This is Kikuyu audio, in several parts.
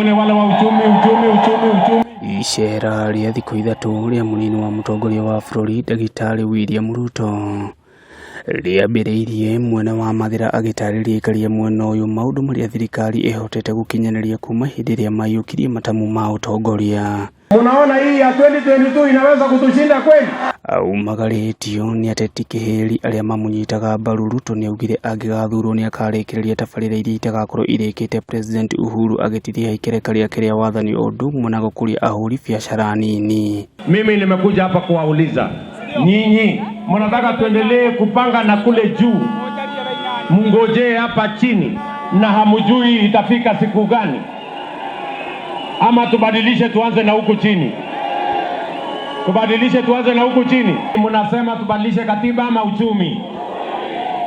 Wale wa uchumi, uchumi, uchumi, uchumi. Icera rĩa thikũ 3 rĩa mũnini wa mũtongoria wa bũrũri ndagĩtarĩ William Ruto rĩambĩrĩirie mwena wa Mathĩra agĩtarĩria aikari a mwena ũyũ maũndũ marĩa thirikari ĩhotete gũkinyanĩria kuma hĩndĩ ĩrĩa maiyũkirie matamu ma ũtongoria. Munaona hii ya 2022 inaweza kutushinda kweli? Aumagarĩtio nĩ ateti kĩhĩri arĩa mamũnyitaga mbaru Ruto nĩaugire angĩgathurwo nĩakarĩkĩrĩria tabarĩra iria itagakorwo irĩkĩte President Uhuru agĩtiriha ikereka rĩake rĩa wathani o ũndũ ũmwe na gũkũria ahũri biacara nini. Mimi nimekuja hapa kuwauliza nyinyi, mnataka tuendelee kupanga na kule juu, mngojee hapa chini na hamujui itafika siku gani? Ama tubadilishe tuanze na huku chini? Tubadilishe tuanze na huku chini. Mnasema tubadilishe katiba ama uchumi?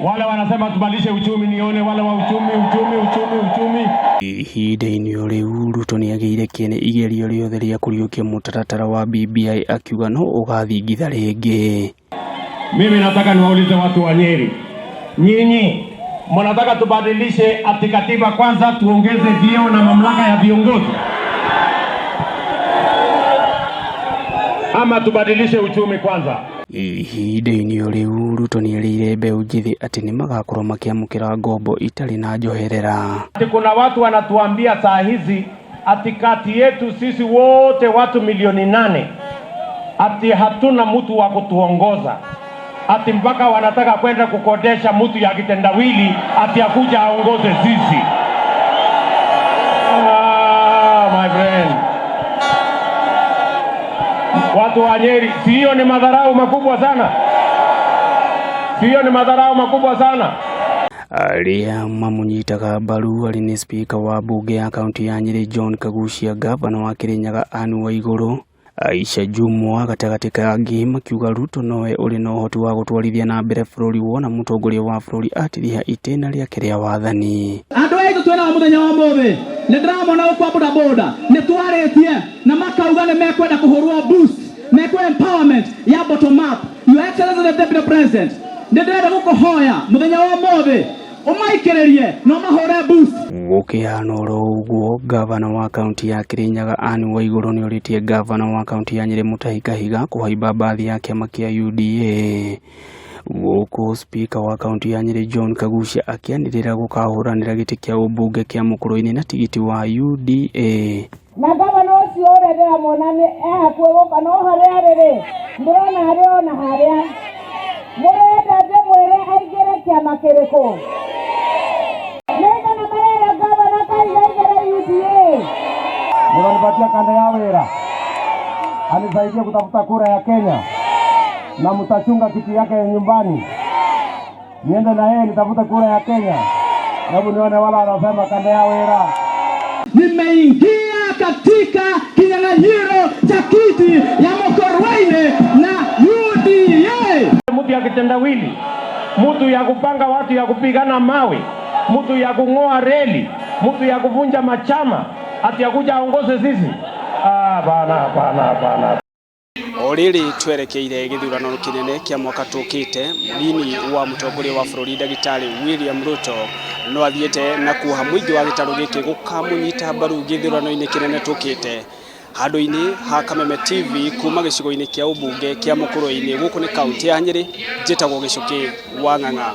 Wale wanasema tubadilishe uchumi, nione wale wa uchumi, uchumi, uchumi, uchumi. Ihinda-inĩ o rĩu Ruto nĩagĩire kĩene igerio rĩothe rĩa kũriũkia mũtaratara wa BBI akiuga no ũgathingitha rĩngĩ. Mimi nataka niwaulize watu wa Nyeri, nyinyi mnataka tubadilishe ati katiba kwanza, tuongeze vyeo na mamlaka ya viongozi, ama tubadilishe uchumi kwanza? Ihinda-inĩ o rĩu Ruto nĩerĩire mbeũ njĩthĩ atĩ nĩmagakorwo makĩamũkĩra ngombo itarĩ na njoherera. Ati kuna watu wanatuambia saa hizi ati kati yetu sisi wote watu milioni 8 ati hatuna mtu wa kutuongoza, ati mpaka wanataka kwenda kukodesha mtu ya kitendawili ati akuja aongoze sisi. Ah, my friend, watu wa Nyeri, si hiyo ni madharau makubwa sana? Si hiyo ni madharau makubwa sana? Arĩa mamũnyitaga mbaru arĩ nĩ spika wa mbunge ya kaunti ya Nyĩrĩ John Kaguchia, ngavana wa Kĩrĩnyaga Anne Waigũrũ, Aisha Jumwa gatagatĩ ka angĩ makiuga Ruto nowe ũrĩ na ũhoti wa gũtwarithia na mbere bũrũri wona mũtongoria wa bũrũri atiriha itĩna rĩake rĩa wathani. Andũ aitũ twĩnao mũthenya wa ũmũthĩ nĩ ndĩramona gũkũ a bodaboda nĩ twarĩtie na makauga nĩ mekwenda kũhũrwo boost, mekwo empowerment ya bottom up. Your Excellency the Deputy President, nĩ ndĩrenda gũkũhoya mũthenya wa ũmũthĩ ũmaikĩrĩrie na ũmahũre boost. Gũkĩhana oro ũguo, ngavana wa kaunti ya Kĩrĩnyaga Anne Waigũrũ nĩorĩtie ngavana wa kaunti ya Nyĩrĩ Mutahi Kahiga kũhaimba mbathi ya kĩama kĩa UDA gũkũ spika wa kaunti ya Nyĩrĩ John Kaguchia akĩanĩrĩra gũkahũranĩra gĩtĩ kĩa ũmbunge kĩa Mũkũrũ-inĩ na tigiti wa UDA. Na gavana ũcio ũrĩa ndĩramuona nĩ e hakuhĩ gũka, no harĩa arĩ rĩ, ndĩrona harĩ ona harĩa mũrenda ndĩmwĩre aingĩre kĩama kĩrĩkũ? Nĩigana marera gavana Kahiga aingĩre UDA? Mnanipatia kanda ya wera anisaidie kutafuta kura ya Kenya, na mtachunga kiti yake ya nyumbani, niende na yeye nitafute kura ya Kenya. Hebu nione wala anasema kanda ya wera. Nimeingia katika kinyang'anyiro cha kiti ya Mukurweini na UDA. Mtu ya kitendawili, mtu ya kupanga watu ya kupigana mawe, mtu ya kung'oa reli, mtu ya kuvunja machama, ati akuja aongoze sisi? Ah, bana, bana, bana. O rĩrĩ twerekeire gĩthurano kĩnene kĩa mwaka tũkĩte, mũnini wa mũtongoria wa bũrũri ndagĩtarĩ William Ruto no athiĩte na kuoha mũingĩ wa gĩtarũ gĩkĩ gũkamũnyita mbaru gĩthurano-inĩ kĩnene tũkĩte. Handũ-inĩ ha Kameme TV kuma gĩcigo-inĩ kĩa ũmbunge kĩa Mũkũrũ-inĩ gũkũ nĩ kaunti ya Nyĩrĩ, njĩtagwo Gĩcũkĩ wa Ng'ang'a.